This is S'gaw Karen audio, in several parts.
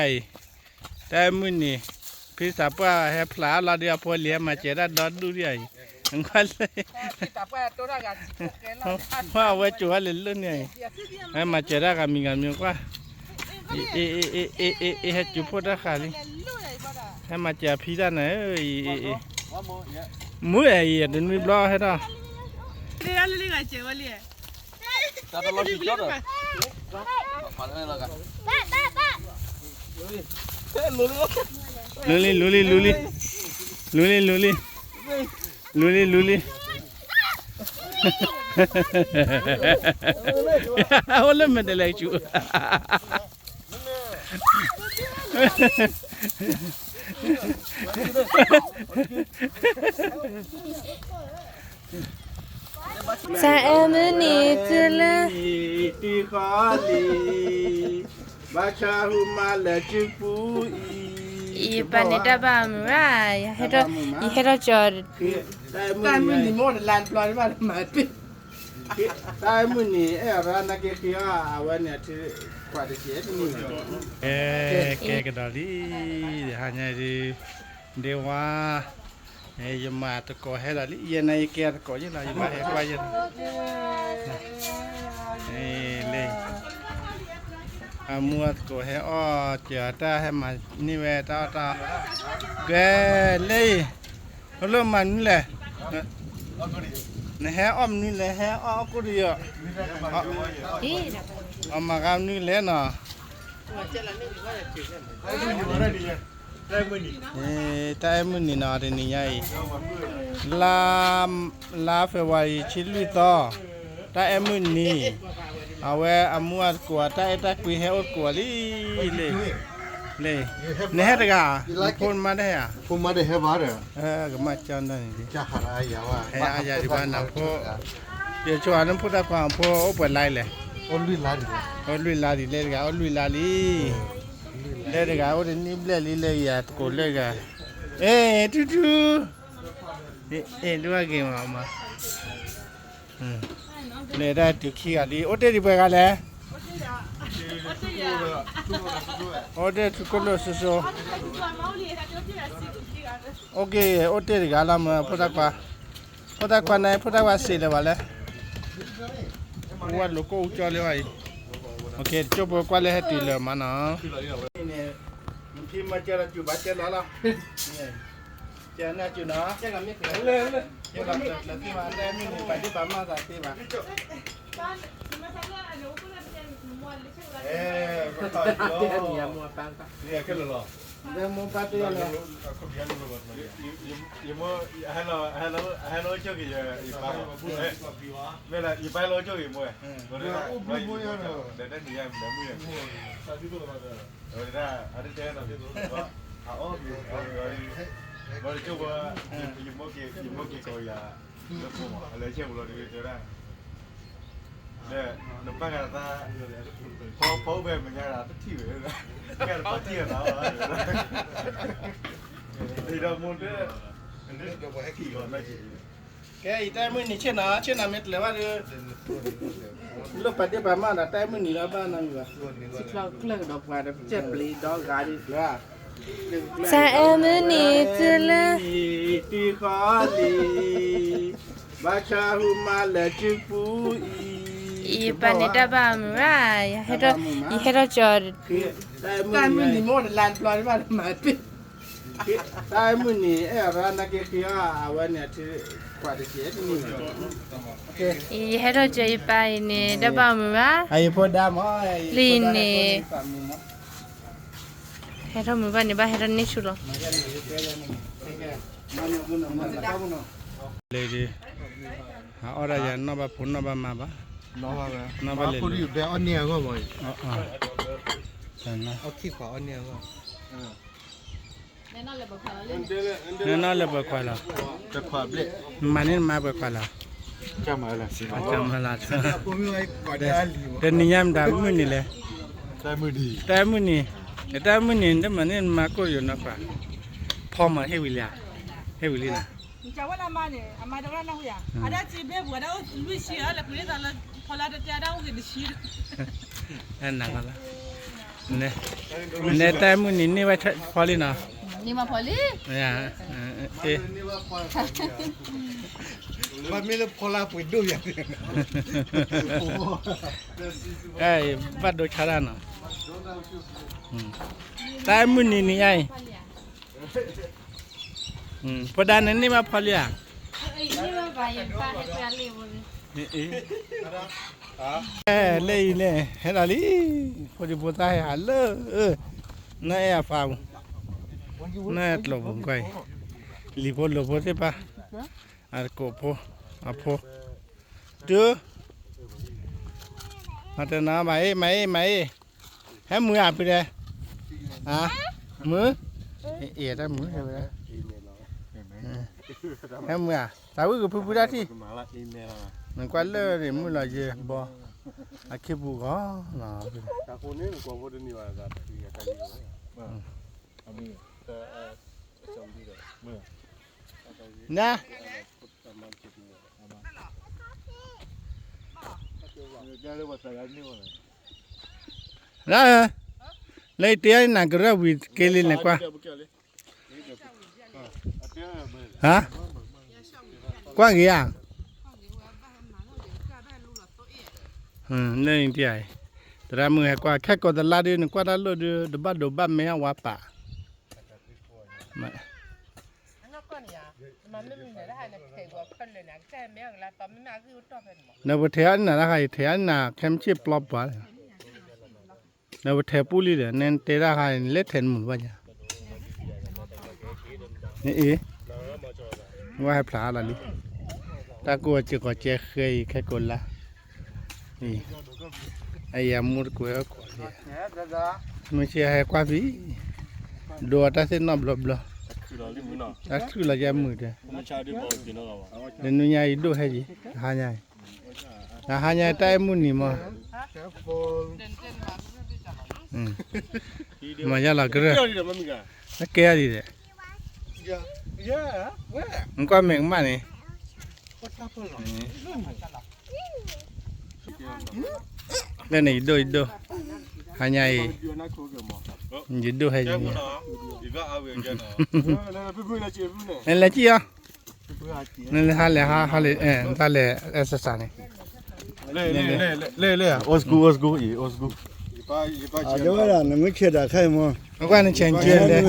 အံၤ, တၢ်မုၢ်နံၤ, ဖံသးပှၢ်ဟဲဖျါအလီၤဒုးအဖိလံၤ ဟဲမၤစၢၤတၢ်ဒီဒူၣ်ဒံးအံၤ, ကွၢ်လၢ ဝဲကၠိၤဝဲလၢလၢန့ၣ်အံၤ, ဟဲမၤစၢၤတၢ်ဂၤမံၤဂၤမံၤကွၢ်, အ့ ဟဲကၠိၤဖိတၢ်ဃာ်လံ, ဟဲမၤစၢၤဖံတၢ်နၤဧၢ, မုၢ်အဲၣ်အံၤ တနွံဘျီဟဲထီၣ် လူလံ လူလံ လူလံ, လူလံ လူလံ, လူလံ လူလံ, အိၣ်လၢမဲာ်တဲးလဲးဆူၣ် တၢ်အဲၣ်မုၢ်နံၤတုၤလၢ တုၤဃီလံ, ဘၣ်ဆၣ်ဟူမးလၢစုပူၤအံၤ, ယပၢ်န့ၣ်တၢ်ဘၣ်မုာ်ဘၣ်, ယဟဲထီၣ်ကၠီ, တၢ်အဲၣ်မုၢ်နံၤမ့ၢ်အိၣ်တလါတဘျီဘၣ်မၤပ့ၢ် တၢ်အဲၣ်မုၢ်နံၤ အဲၣ်အီၤရၣ်နာ်က့ဃ့အီၤ အဝဲန့ၣ်အထံခွးတကဲးတနံၣ်န့ၣ်, ကဲကဒီးလံ, ဟါညါဒုး, ဒ့ဝါ, ယမၤသကိးဟဲဒီးလံ ယဲန့ၣ်ယကဲသကိးယဲလီၤ ယဘၣ်ဟဲကွၢ်ယဲလီၤ, လၢ အမူအသကိးဟဲအီၣ်စၢၤတၢ်ဟဲမၤန့ၢ်ဝဲတၢ်အီၣ်တၢ်အီ, ကဲလၢ အိၣ်လၢမၤနွံလဲၣ်, နဟဲအီၣ်မနုၤလဲၣ် ဟဲအီၣ်အီၣ်ကိၢ်တယီၤ, အီၣ်မၤဂၤမနုၤလဲၣ်နီၤ, တၢ်အဲၣ်မုၢ်နံၤနီၤ တနံၤညါအံၤ, လါ လါ February ဆံလွံၢ်သီ, တၢ်အဲၣ်မုၢ်နံၤ, အဝဲအမူအသကိး တၢ်အဲၣ်တၢ်ကွံဟဲအိၣ်သကိးလံ, လၢ လၢ နဟဲတဂၤ, နဖိနမါတဟဲဧါ, ဖိမါတဟဲဘၣ်ဒီး, ကမၣ်ကၠီၣ်န့ၣ်, ဟဲအါယၤဒံးဘၣ်နဖိ, ယဆိနဖိသၣ်ခွါအဖိအိၣ်ပှဲၤလါလဲၣ်, အိၣ်လွံၢ်လါဒံး, အိၣ်လွံၢ်လါဒံး လၢတဂၤအိၣ်လွံၢ်လါလံ, လၢတဂၤအိၣ်တနံၣ်ဘျဲၣ်လံ လၢယၤသကိးလၢတဂၤ, အဲ ထူထူ အဲ ဒိၣ်ဂ့ၤမးမး, လဲၤတၢ်တုၤခံဂၤလံ အိၣ်တ့ၢ်ဒံးပှဲၤဂၤလဲၣ်, အိၣ်တ့ၢ်ထူခိၣ်လိာ်စိၤစိၤ, အိၣ်က့ၤ အိၣ်တ့ၢ်တဂၤလီၤမး ဖိသၣ်ခွါ, ဖိသၣ်ခွါန့ၣ် ဖိသၣ်ခွါစံးလၢၤဘၣ်လဲၣ်, ဝဲလိာ်ကိၣ်အူကၠီလၢဘၣ်အံၤ, ကၠိဖိကွၢ်လၢဟဲတုၤလၢၤမးနီၤ, ဖံမၤစၢၤလီၤစူၤဘၣ်စၢၤလီၤလီၤ ကဲနၤစူၤနီၤ, လၢ လၢ လၢ တၢ်အဲၣ်မုၢ်နံၤ ပာ်ဒ့ၣ်ပာ်မၢ်သးသ့ဘၣ်, အဲ ကဲလီၤလီၤ, မိၢ်ပၢ်တ့ၢ်လီၤ, ယမိၢ် ဟဲလီၤ ဟဲလီၤ ဟဲလီၤကၠိၣ်က့ၤယပၢ်, မ့ၢ်လၢ ယပၢ်လီၤကၠိၣ်က့ၤ မိၢ်, ဒီးတၢ်နံၤယါမုၢ်ယါ ဝဲဒၣ် အတတဲနီၤ အီၣ်မ့ၤ ဝဲ ဝဲကၠိၣ်ဝဲ ယမိၢ်က့ၤ ယမိၢ်က့ၤကိးယၤ လၢဖိမး အလဲၤဆဲးပူၤလီၤဒ်တဲဝဲဒၣ်, ဒီး နပၢ်ဂၤသး ဖီဖီအိၣ်ဖဲမဲာ်ညါဒီး တထံၣ်ဝဲ ကဲတပာ်ထံၣ်အသးဘၣ်, ဒီးမိၢ်တဲ ကဲ အံၤတၢ်မုၢ်နံၤဆ့ၣ်နီၤ ဆ့ၣ်နီၤမ့ၢ်တလဲၤဘၣ်ဒီး လိၣ်ပာ်ဒ့ၣ်ပာ်မၢ်ဒီး တၢ်မုၢ်နံၤလီၤဘၣ်နီတမံၤဘၣ်, ကျဲပျံၤဒီးပှၤဒီး ကဲပျံၤဒီးဂၤဒီး တၢ်မုၢ်နံၤ တုၤလၢ တုၤဃီလံ, ဘၣ်ဆၣ်ဟူမးလၢစုပူၤအံၤ, ယပၢ်န့ၣ်တၢ်ဘၣ်မုာ်ဘၣ်, ယဟဲထီၣ်ကၠီ, တၢ်မုၢ်နံၤမ့ၢ်အိၣ်တလါတဘျီဒံးဘၣ်မၤပ့ၢ် တၢ်မုၢ်နံၤ အဲၣ်အီၤရၣ်နာ်က့ဃ့အီၤ အဝဲန့ၣ်အထံခွးတကဲးတနံၣ်န့ၣ်, ယဟဲထီၣ်ကၠီယပၢ်အံၤန့ၣ် တၢ်ဘၣ်မုာ်ဘၣ်, အံၤဖိဒါမး, လံန့ၣ် ဟဲထီၣ်မုာ်ဘၣ်န့ၣ် ဘၣ်ဟဲထီၣ်န့ၢ်ဆူၣ်လီၤ, လၢဒ် အအီၣ်ဒၣ်ယၤနီၢ်ဘၣ်ဖိနီၢ်ဘၣ်မါဘၣ်, နီၢ်ဘၣ်လဲၤလၢ အီၣ်န့ၢ်အဂီၢ်မး, အီၣ်ခံခွးအီၣ်န့ၢ်အဂီၢ် နနီၢ်လၢပှဲၤခွါလီၤ, မၤန့ၢ်နမါပှဲၤခွါလီၤ, ကမၤလၢ, တနံၤညါမတၤမုၢ်နံၤလဲၣ်, တၢ်မုၢ်နံၤ, တၢ်မုၢ်နံၤ တမၤန့ၢ်နမါကိၣ်ယိာ်နီၢ်ခွါ, ဖီမးဟ့ၣ်ဝံၤလံ, ဟ့ၣ်ဝံၤလံနီၤ, နကဝဲဒၣ်မါန့ၣ် အမါတဝဲဒၣ်နၢ်ဟူယၤ, အဒၣ်စ့ဘဲပူၤ အဒၣ်အိၣ်လွံၢ်ဆံ အလၢပှ့ၤသးလၢ ဖီလာ်တတဲအဒၣ်အိၣ်ဂ့ၤတဆံ, နၤလီၤလၢ နဲ, နဲတၢ်မုၢ်နံၤန့ၢ်ဘၣ်ဖီလံနီၤ, န့ၢ်ဘၣ်ဖီလံ, အ့, ဘၣ်မ့ၢ်လၢဖီလၢပှ့ၤဒိၣ်ယၤ, ဘၣ်ဒိဆါတၢ်နီၤ, တၢ်မုၢ်နံၤနံၤအံၤ ဖိဒါန့ၣ်န့ၢ်ဘၣ်ဖီလံဧါ, လၢအံၤန့ၣ် ဟဲဒၣ်လံ, ဖိဒံဖိသၣ်ဟဲဟးလၢ, နအဲၣ်အဖးပူၤ, နအဲၣ်ကျိာ်ပူၤကွၢ်အံၤ, လံၤဖိလိၤဖိသ့ၣ်တဖၣ်, အကိးဖိ, အဖိ, တုၤ, မၤတနီၤမၤအ့ၣ် မၤအ့ၣ် မၤအ့ၣ်, ဟဲမုာ်ဧါဖုဒဲး, မုာ်, အ့ၣ်တၢ်မုာ်, ဟဲမုာ်ဧါ, သးဝံၣ်ကဖုဖုဒၣ်ထံၣ်, နကွၢ်လၢန့ၣ်မုာ်လီၤယဲဘီ, အခံပူၤဂီၤလီၤ, န လၢ, လၢယတဲနၤကရၢၢ်ဝံၤက့ၤလံန့ၣ်ကွၢ်, ဟါ, ကွၢ်ဂ့ၤဧါ, လၢနတ, သရၣ်မုၣ်ဟဲကွၢ် ခဲကိးသလါဒုး နကွၢ်တၢ်လိၣ်ဒုး တဘၣ်ဒိဘၣ်မဲအဝါပာ် နပထဲအနၢ်တၢ်ခါအံၤ ထဲအနၢ်ခဲမုၢ်ဆ့ၣ်ပျီပှၤ, နပထဲပူလံဒီး နတဲတၢ်ခါအံၤ နလဲၤထဲနမုာ်ဘၣ်ညါ, နအ့ၣ်, ဝဲဟဲဖျါလီၤလံ, တၢ်ကိၢ်အစ့ၢ်ကီးကဲဃဲအံၤ ခဲကိးလါ, အံၤ အယၤမူတကွဲးအီၣ်ကွဲးလံ, မုၢ်ဆ့ၣ်ဟဲကွၢ်ဖံး, ဒိးအတၢ်သ့ၣ်နီၣ်ဘျီဘျီ, တၢ်ထုးလီၤယဲမုာ်တဲ, လၢနွံညါအံၤဒိၣ်ဟဲယံၤ, တဟါညါအံၤ တဟါညါတၢ်အဲၣ်မုၢ်နံၤမး, မၤယါလီၤကရၢၢ်, ကဲအါဒံးဒီး, နကွၢ်မဲာ်ကမၣ်န့ၣ် လၢန့ၣ်ယဒိၣ်ယဒိၣ်, ဟါညါအံၤ ယဒိၣ်ဟဲယံၤ, နလဲၤစံၣ်အီၤ, နလဲၤဟါလဲၤဟါဟါလဲၤ, တၢ်လဲၤအဲၣ်စၢစၢ်န့ၣ်, လဲၤလဲၤလဲၤလဲၤ, old school old school, old school, နမ့ၢ်ဆဲးတၢ်ခဲအံၤမး, နကွၢ်နဆဲးကၠံလဲၣ်,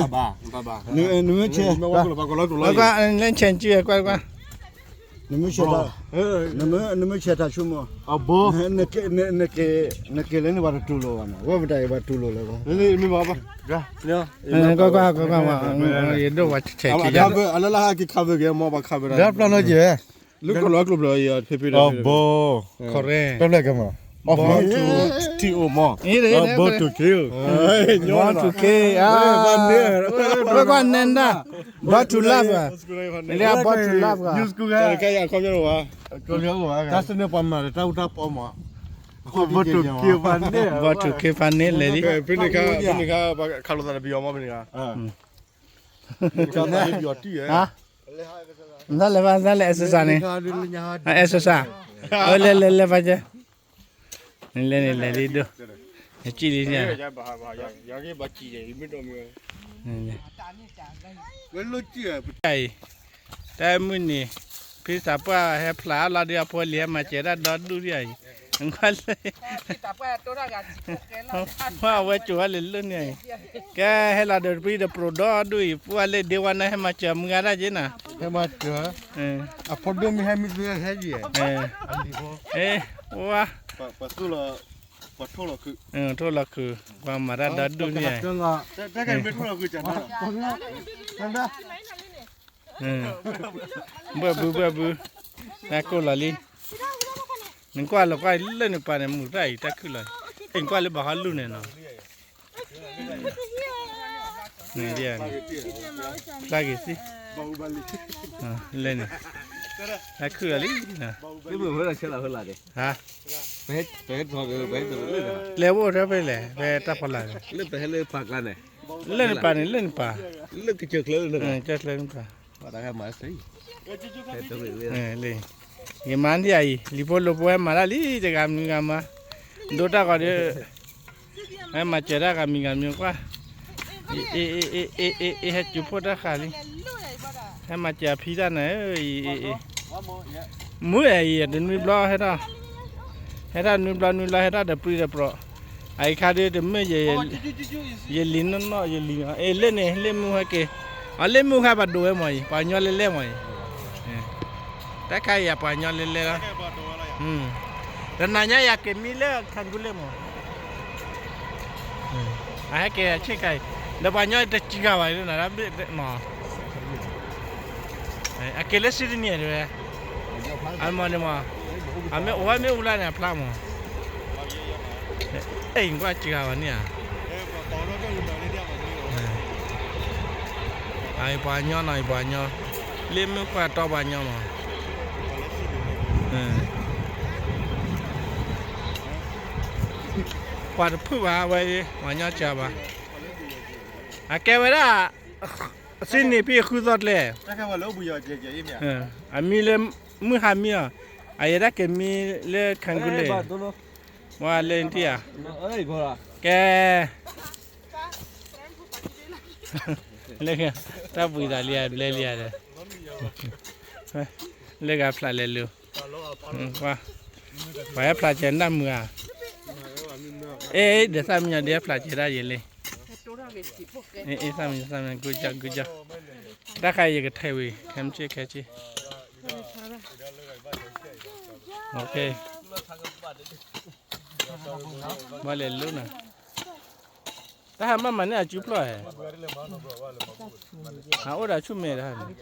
နမ့ၢ်ဆဲး, နကွၢ်လၢဆဲးကၠံကွၢ်ကွၢ် နမ့ၢ်ဆဲးတၢ်, နမ့ၢ်ဆဲးတၢ်ဆိကမိၣ်, နက့ၤလၢန့ၣ်ပှၤတတူၢ်လိာ်ဘၣ်နီၤ, ဝဲပတၢ်အံၤပှၤတူၢ်လိာ်လၢၤဘၣ်, ကွၢ်ကွၢ်ကွၢ်ကွၢ်, ယဒိၣ်ပှၤဆဲးကၠံ, အလၢလၢဟဲက့ၤခးဝဲက့ၤမ့ၢ်ပှၤခးဝဲဒၣ်, လၢကလီၤကျိၤဖျၢၣ်အံၤ ဖဲဖဲဒီး, ဘီ, ထံအိၣ်မး, ဘီထူခ့, ဘီထူခ့, ကွၢ်ကွၢ်နဲဒၣ်, ဘီထူလၢ်, ဘီထူလၢ်, တၢ်စနၢပှၤမၤဒီးတၢ်အူတၢ်ပီမး, ဘီထူခ့ဖးန့ၣ်, ဘီထူခ့, ဖဲန့ၣ်ခါ, ဖဲန့ၣ်ခါ, ခးလိာ်သးတပယီၤမးဖဲန့ၣ်ခါ, နလဲၤဘၣ် နလဲၤအဲၣ်စၢစၢ်န့ၣ်, အဲၣ်စၢစၢ်, လဲၤလဲၤလဲၤဘၣ်ကဲ, နလဲၤန့ၣ်လဲၤလံဒိၣ်, နစံၣ်လံ, အံၤ, တၢ်မုၢ်နံၤ, ဖံသးပှၢ်ဟဲဖျါအလီၤဒုး အဖိလံၤဟဲမၤစၢၤတၢ်ဒီဒူၣ်ဒံးအံၤ, ကွၢ်လၢ အဝဲကိးဝဲလၢလၢန့ၣ်အံၤ, ကဲဟဲလီၤဒီးတပံဒီးပြိးဒီဒူၣ်အံၤ ပှၢ်လၢဒ့ဝါနၢ်ဟဲမၤစၢၤမုၢ်ဂၤတၢ်က့နၤ, ဟဲမၤစၢၤ, အဖိဒိၣ်မ့ၢ်ဟဲမ့ၢ်သုဟဲယံၤ, ဝါ, ပှၤထိၣ်လီၤခုး, ပှၤမၤတၢ်ဒီဒူၣ်န့ၣ်, ဘၢၣ်ဘုဘၢၣ်ဘု, တၢ်ကိၢ်လီၤလံ, နကွၢ်လီၤကွၢ်လၢနပၤန့ၣ် မုာ်တၢ်အံၤတၢ်ခုၣ်လီၤ, နကွၢ်လၢဘၣ်ဟီလူၢ်န့ၣ်နီၤ န့ၣ်, ဖျါက့ၤသံ, လဲန့ၣ်, တၢ်ခုၣ်လီၤလံ, ဟါ, လဲၤအိၣ်ထဲဖဲလဲၣ် ဖဲတၢ်ဖီလာ်န့ၣ်, လၢနပၤန့ၣ် လၢနပၤ, လၢကစၢၢ်ချၢ, လၢ, ယမၤဒ်အံၤ လံၤဖိလိာ်ဖိဟဲမၤတၢ်လံ တဂၤမနုၤဂၤမၤ, ဒိတၢ်ဂီၤဒီး, ဟဲမၤစၢၤတၢ်ဂၤမံၤဂၤမံၤကွၢ်, အ့ အ့ အ့ ဟဲစူၤဖှိၣ်တၢ်ဃာ်လံ, ဟဲမၤစၢၤအဖံတၢ်နၤဧၢ, အ့ အ့ အ့ မုၢ်အဲၣ်အံၤ တနွံဘျီဟဲထီၣ်, ဟဲထီၣ်နွံဘျီနွံဘျီ ဟဲထီၣ်ဒီးပြံဒီးပြီး, အအံၤခါဒုးတမ့ၢ် ယလံၤနီၢ်နီၢ် ယလံၤနီၢ် အ့ လၢန့ၣ် လၢမုၢ်ဟဲက့ၤ, အလၢမုၢ်ခါပှၤဒိးဝဲမ့ၢ်အံၤ ပှၤကညီလဲလဲမ့ၢ်အံၤ, တၢ်ခါအံၤယၤပှၤကညီလဲလဲလီၤ, တနၤညါယၤက့ၤမံလၢခၣ်ကူလ့ၣ်မ့ၢ် အဟဲက့ၤဆ့ကၤအံၤ, ဒီးပှၤကညီတစှၤဘၣ်လၢနၤ, အက့ၤလၢစံးတနံၤတဲဝဲ, အမ့ၢ်န့ၣ်မး, အမ့ၢ်အိၣ်ဝဲမ့ၢ်အူလၢန့ၣ်အဖျါမး, အဲၣ်ကွၢ်စှၤဘၣ်န့ၣ်ဧါ, အပှၤကညီနီၤ အပှၤကညီ, လၢမုၢ်ကွၢ်တီပှၤကညီမး, ပှၤတဖုၣ်ဘၣ်ဝဲ, ပှၤကညီစှၤဘၣ်, အကဲဝဲဒၣ် စံးန့ၣ်ဖဲဃုသီကျဲ, အမံလၢမုၢ်ဟါမံအီၤ, အယဲဒၣ်က့ၤမံလၢခၣ်ကူလ့ၣ်, ဝဲလၢနထံၣ်ဧါ, ကဲ, လၢ, တၢ်ပှံၤသးလံဧါ ဘျဲလံဧါဒီး, လၢဂၤဖျးလဲၤလူၤ, ပှၤဟဲဖျးစဲၤနၢ်မုာ်ဧါ, အဲ ဒီးသၣ်မံညီၤဒ်ဟဲဖျးစဲၤဒၣ်ယဲလံ, အဲ သၣ်မံညီၤ သၣ်မံညီၤ good job good job, တၢ်ခါအံၤယကထဲဝံၤ ခဲမုၢ်ဆ့ၣ်ခဲဆ့, ဘၣ်လဲၤလူၤနၤ, တၢ်ဟးမၢ်မၤန့ၢ်အစုဖျီၣ်ဧါ, အအိၣ်ဒီးဆူၣ်မဲာ်တၢ်န့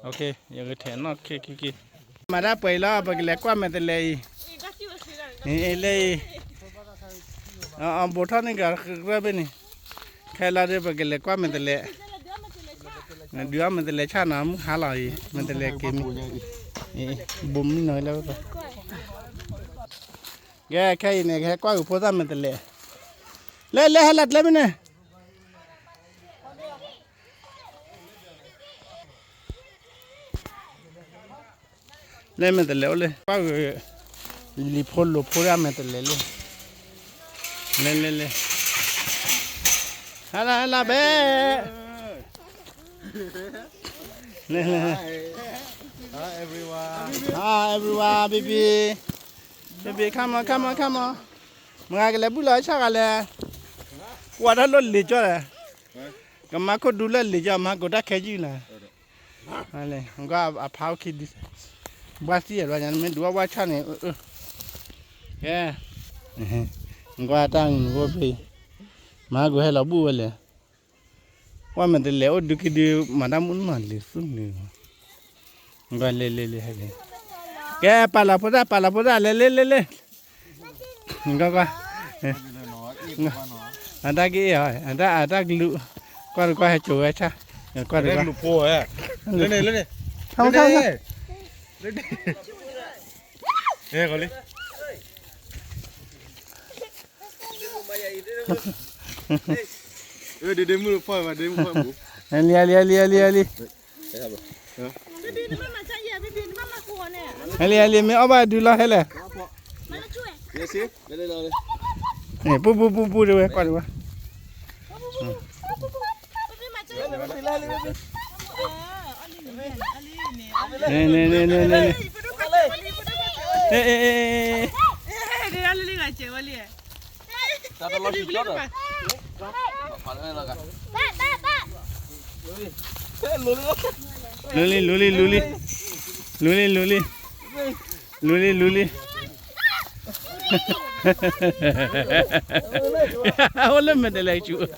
ၣ်, ယကထဲနီၣ်ခဲခံခံ, မၤတၢ်ပှဲၤအံၤလီၤ ပကလဲၤကွၢ်မဲာ်တလဲအံၤ, လၢအံၤ, အဘိးထီၣ်န့ၣ်ကရၢၢ်ဖဲန့ၣ်, ခဲလီၤဒီးပကလဲၤကွၢ်မဲာ်တလဲ, ဒုးအီၣ်မဲာ်တလဲဆၣ်နီၤ မုၢ်ဟါလီၤအံၤ မဲာ်တလဲက့ၤမံ, ဘိးမံနီၤလၢ, ကဲခဲအံၤန့ၣ် ကဟဲကွၢ်က့ၤဖိသၣ်မဲာ်တလဲ, လဲၤလဲၤဟဲလၢကျဲမ့ၢ်န့ၣ် လၢမဲာ်တလဲအိၣ်လၢ ကွၢ်ဂ့ၤ လံၤဖိလိၤဖိဒၣ်မဲာ်တလဲလၢ, လဲၤလဲၤလဲၤ, ဟါလၢဟါလၢဘဲ, လဲၤလဲၤ, hi everyone, baby, baby, come on, come on, come on, မၤကလဲၤဘူၣ်လီၤဆၣ်ဂၤလဲၣ်, ကွၢ်တၢ်လီၢ်လံၤကၠီလဲၣ်, ကမၤခိၣ်ဒူလၢလံၤကၠီ မၤကိးတၢ်ခဲကၠံလဲၣ် ကွၢ်အဖါအိၣ်ခံဒု, ဘှါသံအဒွါညါ နမ့ၢ်ဒုးအီၣ်ဝါဆၣ်န့ၣ်, ကဲ, ကွၢ်တၢ်ဂုာ်နဂိၢ်ဖဲ, မၤဟးဂူာ်ဟဲလီၤဘူၣ်ဝဲလဲၣ်, ကွၢ်မဲာ်တလဲၤအိၣ်ဒုးက့ဒုး မၤတၢ်မုၣ်မၤလံၤသူၣ်လံၤ, ကွၢ်လဲၤလဲၤလဲၤဟဲလဲၤ, ကဲ ပာ်လီၤဖိသၣ် ပာ်လီၤဖိသၣ် လဲၤလဲၤလဲၤလဲၤ ကွၢ်ကွၢ်, အတၢ်ကအ့ၣ်, အတၢ်ကလူး, ကွၢ်တကွၢ်ဟဲစိာ်ဝဲဆၣ်, ကွၢ်တကွၢ်, လၢန့ၣ်, လၢန့ၣ်, ထီၣ်ထီၣ်ထီၣ်, လံ လံ လံ လံ လံ လံ မ့ၢ်အီၣ်ဘၣ်ဒုးလီၤဟဲလဲၣ်, ပူပူပူပူတဝဲ ကွၢ်တဝဲ, န့ၣ်န့ၣ်န့ၣ်န့ၣ်န့ၣ်, လူလံ လူလံ လူလံ, လူလံ လူလံ, လူလံ လူလံ, အိၣ်လၢမဲာ်တလဲဆူၣ်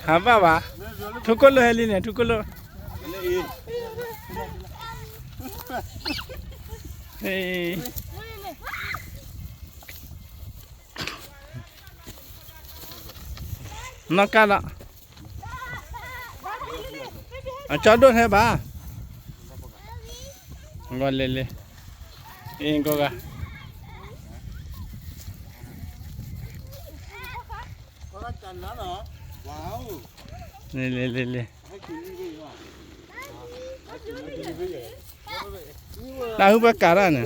ဟးဘၣ်ဘၣ်, ထူကိၣ်လိၣ်ဟဲလံန့ၣ် ထူကိၣ်လိၣ်, နီၢ်ကၢ်လီၤ အကၠီဒိၣ်ထဲဘၣ်, ဂီၤလဲၤလဲၤ, အ့ၣ် ဂီၤဂၤ, လဲၤလဲၤလဲၤလဲၤ, တၢ်ဟုၣ်ပှၤကးတၢ်န့ၣ်,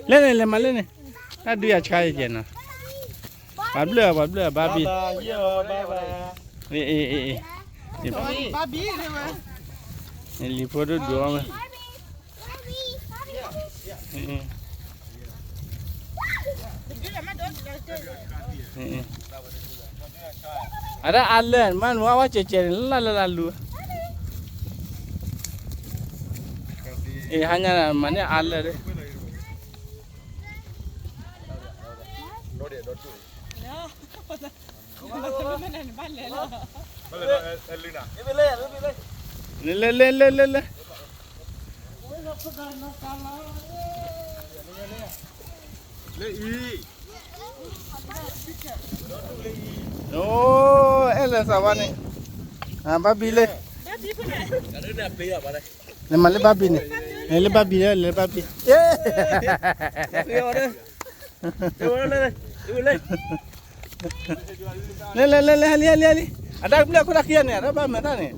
လဲၤန့ၣ်လဲၤမၤလဲၣ်န့ၣ်, တၢ်ဒုးယၤဆါယဲၢ်နီၤ, ပှၤဘျုးပှၤဘျုးဘၣ်ဘံၣ်, အ့ၣ်အ့ၣ်အ့ၣ်, လံၤဖိဒိၣ်ဒုးအီၣ်ဝဲ အတၢ်အါလၢာ် မ့ၢ်နမၤဝဲကဲးကဲးန့ၣ် လၢ်လၢ်လၢ်လူၤ, အ့ၣ် ဟါညါမၤန့ၢ်အါလၢာ်ဒီး လဲၤလဲၤလဲၤလဲၤလဲၤ, အိ အဲၣ်လၢသးဝါန့ၣ်, ဘၣ်ဘံၣ်လဲၣ်, နမၤလၢဘၣ်ဘံၣ်န့ၣ်, နလၢဘၣ်ဘံၣ်လၢ လၢဘၣ်ဘံၣ်, လဲၤလဲၤလဲၤလဲၤ ဟဲလံ ဟဲလံ ဟဲလံ, အတၢ်ကဘျၢၣ်ခိၣ်တၢ်ခံဂၤန့ၣ် အတၢ်ဘၣ်မၤတၢ်န့ၣ်,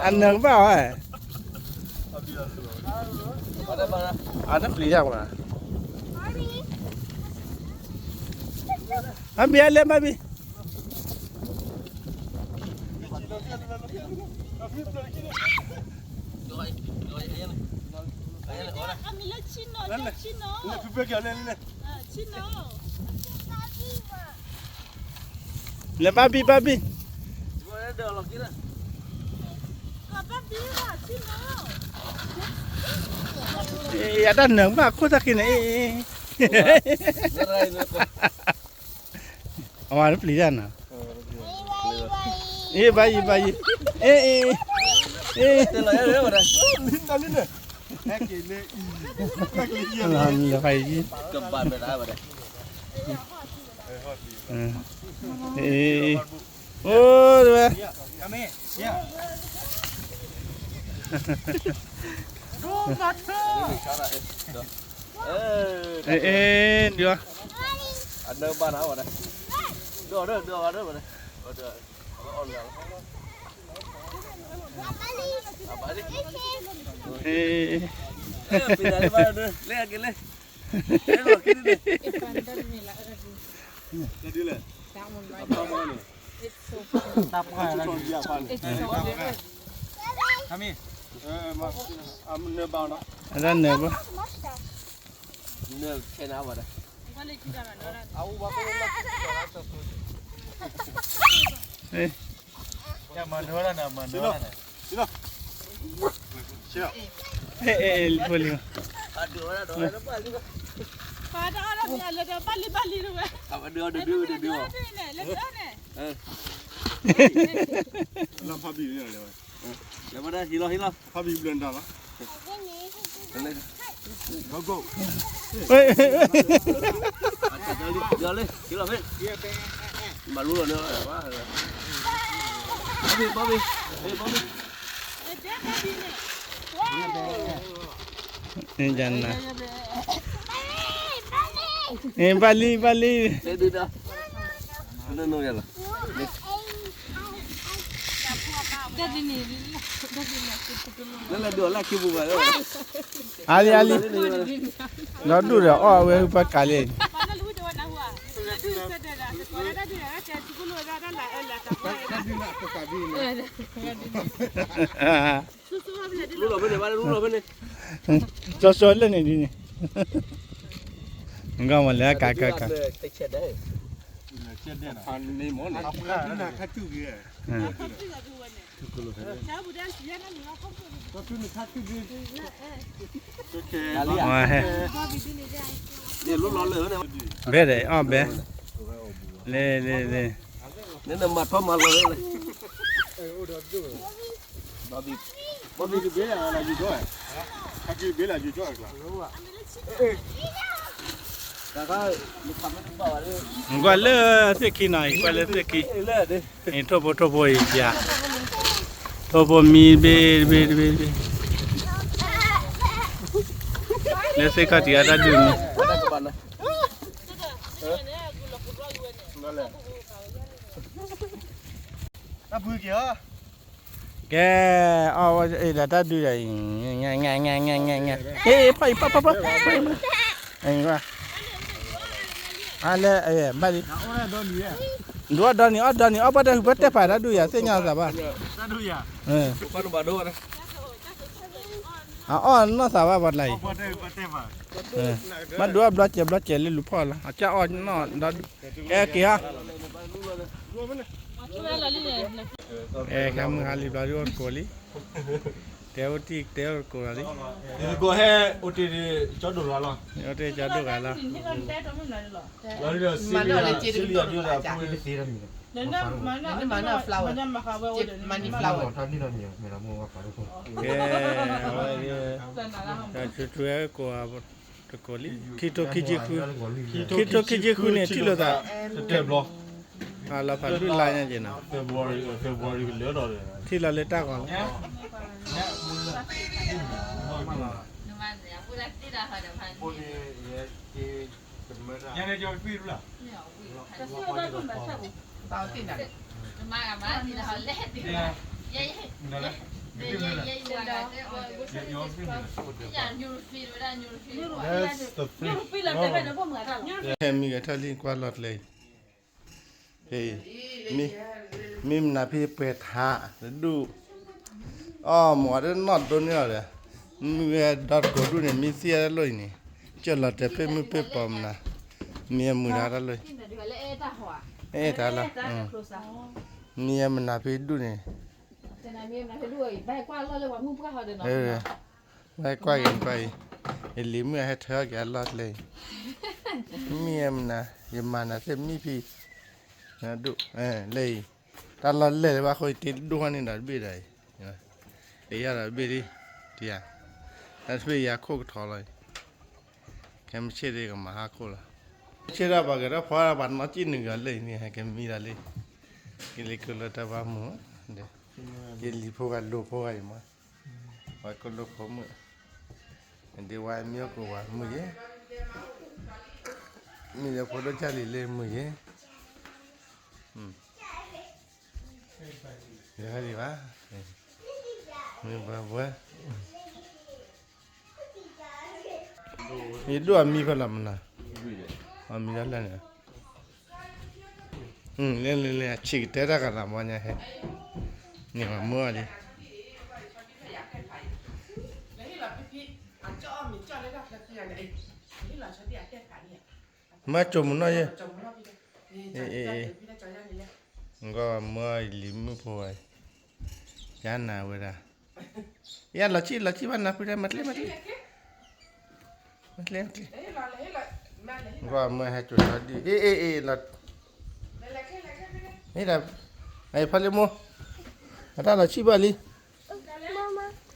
အနၢၤကဘၣ်ဝဲ, အတၢ်ပျံၤတၢ်ပှၤ, ဘၣ်ဘံၣ်လဲၤ ဘၣ်ဘံၣ် လဲၤဘၣ်ဘံၣ် ဘၣ်ဘံၣ်, အတၢ်နၢၤဘၣ်ခိၣ်တၢ်ခံန့ၣ်, အဝဲပျံၤတၢ်နီၤ, အ့ ဘၣ်ယံၤ ဘၣ်ယံၤ, အ့ အ့ အ့ လၢဖးယံၤ, အိၣ်တဝဲ အ့ အ့ ဒုး, အ့ အတၢ်နၢၤဘၣ်, ဖိလံၤ, လၢဖးဘံၣ်န့ၣ်လဲၣ်, လၢဖးဘံၣ်ဘျၢၣ်နတၢ်လီၤ, မၤလူလီၤန့ၣ်, ဘီဘံၣ်, ဘီဘံၣ်, ဘီဘံၣ်, ဘၣ်လံ ဘၣ်လံ, အါလံ အါလံ, ဒီဒူၣ်ဒီးအီၣ်ဝဲ ပှၤကးလံ, စီၤစီၤလၢန့ၣ်ဒ်န့ၣ်, ဂီၢ်မၤလဲၤကးကးကး, ဘဲဒီးအီၣ်ဘဲ, လဲၤလဲၤလဲၤ, နမၤထီၣ်မၤလီၤလဲၣ်, ဘီဘံၣ်တဘ့ၣ်လၢယူၤကီၢ်, ဟဲက့ၤတဘ့ၣ်လၢယူၤကီၢ်ကျါ, ကွၢ်လၢသ့ၣ်ခံနီၤ, ကွၢ်လၢသ့ၣ်ခံ, ထိၣ်ဖိထိၣ်ဖိအံၤယၤ, ထိၣ်ဖိမံဘ့ၣ်တဘ့ၣ်တဘ့ၣ်တဘ့ၣ်, လၢသ့ၣ်ခီၣ်ထံးအတၢ်ဒုးမံ ကဲ, အီၣ်ဝဲအံၤဒီးတၢ်ဒုးဒီးအံၤ, အ့ၣ် ဖီၣ်အံၤ ဖီၣ် ဖီၣ် ဖီၣ်, အါလဲၣ်, ဘၣ်လံ, ဒုးအီၣ်ဒီနံၤ အီၣ်ဒီနံၤ အီၣ်ဘၣ်တၢ်ဟုၣ်ဘၣ်တဲဖးတၢ်ဒုးယၤ သ့ၣ်ညါသးဘၣ်, အအီၣ်နီၢ်သးဘၣ်ပှၤတလါအံၤ, မ့ၢ်ဒုးအီၣ်ဘျီစဲးဘျီစဲးလၢလူၤဖီၣ်လီၤ အကၢ်အီၣ်နီၢ်ဒီဒုး, ကဲက့ၤဟီ အဲ ခဲမုၢ်ဟါလံဘျီဒုးအိၣ်တကိးလံ, တဲအိၣ်တံၢ်တဲအိၣ်တကိးလီၤလံ, ကဟဲအိၣ်တ့ၢ်ကၠီဒိၣ်ဂၤလီၤ, အိၣ်တ့ၢ်ကၠီဒိၣ်ဂၤလီၤ, မၤလီၤလၢစ့လံယၤဒုးဒီးပူၤ, မၤလီၤ flower, money flower, ကဲ, အဝဲ, တၢ်ဆူထူအဲၣ်ကိး တကိးလံ, ခံထိခံဆံဃု, ခံထိခံဆံဃုန့ၣ် ထံၣ်လိာ်သး, တဘျီ, အလီၤဖးဒုးလါညါက့ၤနီၤ, February, February ကလၢာ်ဒီး, ထံၣ်လီၤလၢတၢ်ဂီၤလီၤ, မံဂဲၤထီၣ်လံကွၢ်လီၤကျဲအံၤ, မ့ၢ်မနုၤဖဲပှဲၤထးတဒူၣ်, အီၣ်မ့ၤတနီၣ်ဒိၣ်န့ၢ်လီၤဒီး, မုၢ်ဂဲၤဒီတကိးဒူၣ်န့ၣ် မ့ၢ်သံအတၢ်လိၣ်အံၤန့ၣ်, ကၢၢ်လီၤတဲာ်ဖဲမုၢ်ဖဲပီၤမနုၤ, မ့ၢ်အမုၢ်တၢ်တၢ်လိၣ်အံၤ, အဲၣ်တၢ်လီၤ, မ့ၢ်အမနုၤဖဲဒူၣ်န့ၣ် ဝဲကွၢ်ဂ့ၤကွၢ်အံၤ, ယလံၤမုၣ်အဟဲထၢက့ၤအလီၢ်ကျဲအံၤ, မ့ၢ်မနုၤ, ယမၤနၤသ့ၣ်မံဖံ, ဒူၣ်, လၢအံၤ, တၢ်လီၢ်လဲၢ်လၢဘၣ်ဃိတ့ဒိၣ်ဟီၣ်န့ၣ်ဒီးတဘ့ၣ်ဒီးအံၤ, တယၤဒီးတဘ့ၣ်ဒ်, တယၤ, တၢ်တဘ့ၣ်ယၤခိၣ်ကထီလီၤအံၤ, ခဲမုၢ်ဆ့ၣ်ဒ်ကမၤဟါခိၣ်လီၤ, ဆ့ၣ်ဒ်ပှၤဂဲၤထီၣ်ဖီပှၤနီၢ်ကံၣ်နုာ်ဂၤလၢအံၤန့ၣ် ဟဲက့ၤမံဒီးလံ, ကလံၤကိးလၢတၢ်ဘၣ်မုာ်, ယလံၤဖိဂၤလိၤဖိဂၤအံၤမး, ပှၤကိးလိာ်ဖိမုၣ်, ဒ်ဝဲမ့ၢ်အီၣ်ကိးဝဲမုၢ်ယဲ, မ့ၢ်လၢဖိဒိၣ်ကၢ်လံၤလၢမုၢ်ယဲ, ယဟဲဒံးဘၣ်, မ့ၢ်ဘၣ်ဘၣ်, ယဒိၣ်အမံဖဲလီၤမနၤ, အမံဒၣ်လဲၣ်န့ၣ်, လဲၤလဲၤလဲၤ ဆံးကတဲတၢ်ကနၤဘီညါဟဲ, န့ၣ်မၤမုၢ်အီၤလံ မၤကၠိမုၢ်နီၢ်ယဲ, အ့ၣ်အ့ၣ်အ့ၣ်, နကီၢ်မုၢ်နီၢ်ယလံၤမုၣ်ဖိဝဲ, ယနၤဝဲဒၣ်, ယလီၤဆံၣ်လီၤဆံၣ်ဘၣ်နၤဖုတဲ မၤကျ့မၤကျ့, မၤကျ့မၤကျ့, နကီၢ်မုၢ်ဟဲကၠိၤဆီဒံၣ် အ့ၣ်အ့ၣ်အ့ၣ်လီၤ, မ့ၢ်ဒၣ်, အဖီလံမိၢ်, အတၢ်လီၤဆံၣ်ဘၣ်လံ,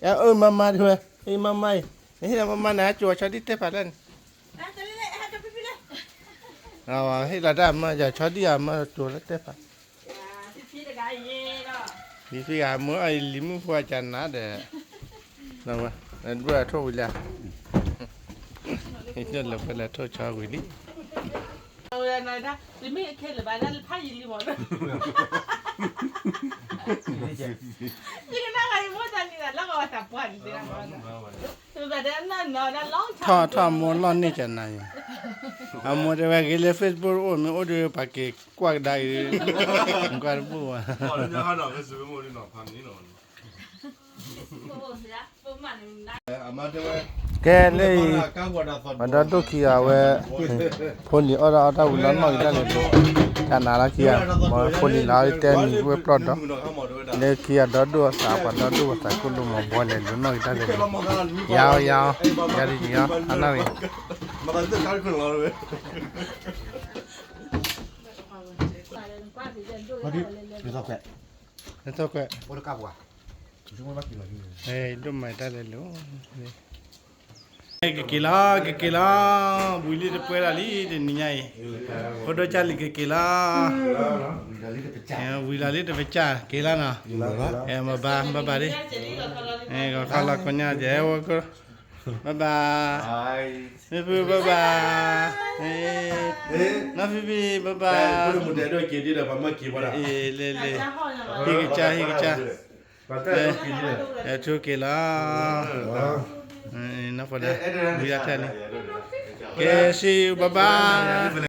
အၢမၤမၤဒ်ဝဲ, အ့ၣ်မၤမၤအံၤ, နဟ့ၣ်လီၤမၤမၤနၤဟဲကၠိၤဆီဒံၣ်တဲဖးလၢန့ၣ် ဟ့ၣ်လီၤတၢ်မၤယၤဆီဒံၣ်အမၤကၠိၤလၢတဲဖး, ဖံဖံဂၤမ့ၢ်အီၣ်လံၤမုၣ်ဖိအကနၤဒီး, ဒွဲၣ်အထိၣ်ဝံၤလံ, လၢဖဲလဲၣ်ထိၣ်ဆီဝံၤလံ ထီၣ်ထီၣ်အမိၢ်လီၢ်န့ၢ်ကနၤအံၤ, အမိၢ်တဲဝဲဂ့ၤလၢ Facebook အိၣ်မ့ၢ်အိၣ်ဒီးပှၤက့ၤကွၢ်ကဒါအံၤ, ကွၢ်တဘူၣ်ဘၣ် ကဲလၢအံၤ, ပှၤဒီဒိၣ်ခံဂၤဝဲ, ဖိလံၤအီၣ်ဒၣ်အီၣ်တၢ်ဝံၤလီၤနီၣ်ဂံၢ်တၢ်လဲၤလိၤ, တၢ်နၤလၢခံဂၤ, ဖိလံၤလၢအီၣ်တဲနံၤဝဲပျီၢ်ဒီး, လၢခံဂၤဒီဒိၣ်အသး ပှၤဒီဒိၣ်အသးကိၢ်လိာ်မီၤဘှီလဲၤလိၤနီၣ်ဂံၢ်တၢ်လဲၤလိၤ, ယၤအီၤယၤအီၤ, ယၤဒ်ယၤအီၤ, အနၣ်ရံၣ် ဒိၣ်မးတၢ်လဲၤလိၤ, ကက့ၤလီၤ ကက့ၤလီၤ, ဝံၤလံတပှဲၤလီၤလံ တနံၤညါအံၤ, ဖိဒိၣ်ကၢ်လံၤကက့ၤလီၤ, ဝံၤလီၤလံတပကၢ် က့ၤလီၤနီၤ, အဲ ဘၣ်ဘၣ် ဘၣ်ဘၣ်ဒ်, ဂီၤခီလီၤကိညါ ယအဲၣ်ဝဲက ဘၣ်ဘၣ်, မ့ၢ်ဖု ဘၣ်ဘၣ်, နီၢ်ဖံဖံ ဘၣ်ဘၣ်, လဲၤလဲၤ, ဟံၣ်ကစၢ် ဟံၣ်ကစၢ်, အဲ ထူက့ၤလီၤ, နီၢ်ဖိဒါ ဝံၤဒၣ်ထဲန့ၣ်, ကဲ see you, bye bye.